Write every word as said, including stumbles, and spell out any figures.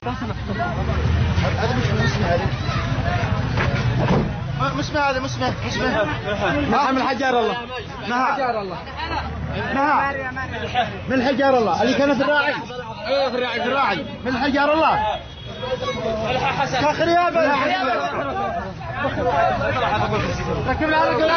هذا مش، مش مهلي. مش مهلي، مش مهلي، مش مهلي. نعم، الحجار الله. نعم. نعم. من الحجار الله اللي كان في الراعي. ايه، في الراعي، في الراعي. من الحجار الله. كخريابة. ركب على رجل.